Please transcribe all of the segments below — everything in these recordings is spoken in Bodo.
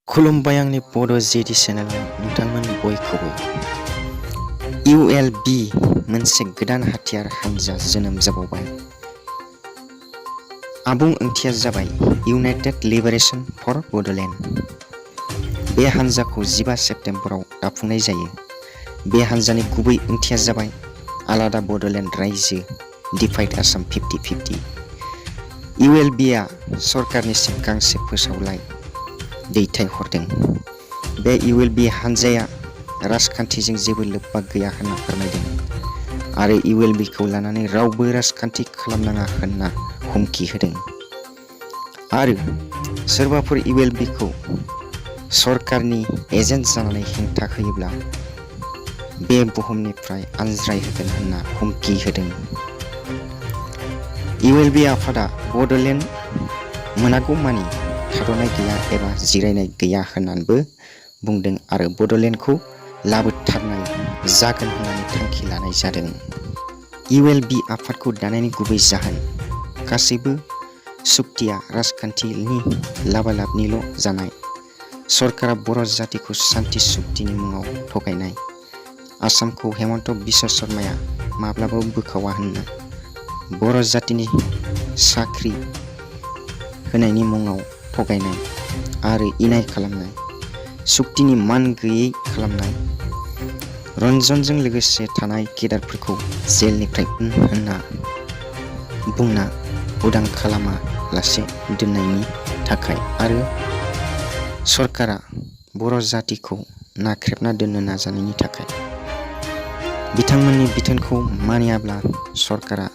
खुलुमबाय आंनि बड' जेडि चेनेलाव नोंथांमोन बयखौबो। ULB मोनसे गोदान हाथियार हानजा जोनोम जाबावबाय। आबुं ओंथिया जाबाय इउनाइटेड लिबारेशन फर बड'लेण्ड। बे हानजाखौ 15 सेप्तेम्बराव दाफुंनाय जायो। बे हानजानि गुबै ओंथिया जाबाय आलादा बड'लेण्ड रायजो डिभाइड आसाम 50-50। ULB-आ सरकारनिसिम गांसे फोसावलाइ दैथायहरदों। बे ULB हानजाया राजखान्थिजों जेबो लोब्बा गैया होनना फोरमायदों आरो ULB-खौ लानानै रावबो राजखान्थि खालामनाङा होनना हुमखि होदों आरो सोरबाफोर ULB-खौ सरकारनि एजेन्ट जानानै हेंथा होयोब्ला बे बुहुमनिफ्राय आनज्रायहोगोन होनना हुमखि होदों। ULB आफादा बड'लेण्ड मोनागौमानि थाद'नाय गैया एबा जिरायनाय गैया होननानैबो बुंदों आरो बड'लेण्डखौ लाबोथारनाय जागोन होननानै थांखि लानाय जादों। ULB आफादखौ दानायनि गुबै जाहोन गासैबो सुक्तिया राजखान्थिनि लाबालाबनिल' जानाय। सरकारा बर' जातिखौ सान्थि सुक्तिनि मुङाव थगायनाय। आसामखौ हेमन्त बिश्व शर्माया माब्लाबाबो बोखावा होनना बर' जातिनि साख्रि होनायनि मुङाव थगायनाय आरो इनाय खालामनाय, सुक्तिनि मान गैयै खालामनाय, रन्जनजों लोगोसे थानाय केडारफोरखौ जेलनिफ्राय होनना बुंना उदां खालामा लासे दोननायनि थाखाय आरो सरकारा बर' जातिखौ नाख्रेबना दोननो नाजानायनि थाखाय। बिथांमोननि बिथोनखौ मानियाब्ला सरकारा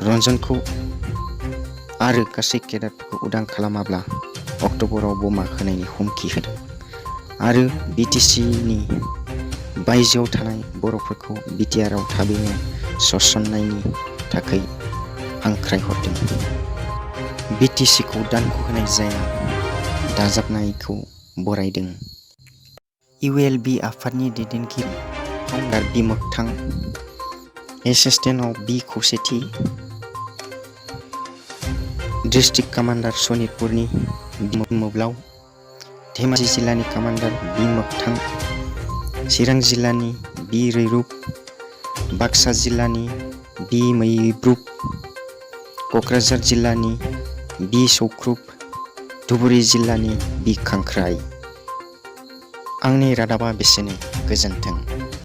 रन्जनखौ आरो गासै केडारफोरखौ उदां खालामाब्ला अक्ट'बराव बमा होनायनि हुमखि होदों आरो BTC-नि बायजोआव थानाय बर'फोरखौ BTR-आव थाबैनो सोसननायनि थाखाय हांख्रायहरदों। BTC-खौ दानख' होनाय जाया दाजाबनायखौ बरायदों। ULB आफादनि दैदेनगिरि फाउन्डार बि मोगथां, एसिस्टेन्टआव बि खौसेथि, डिस्ट्रिक्ट कामान्डार सनितपुरनि बि मोब्लाव, धेमाजि जिल्लानि कामान्डार बि मोगथां, चिरां जिल्लानि बि रैरुब, बाक्सा जिल्लानि बि मैब्रुब, क'क्राझार जिल्लानि बि सौख्रुब, धुबुरी जिल्लानि बि खांख्राय। आंनि रादाबा बेसेनो। गोजोन्थों।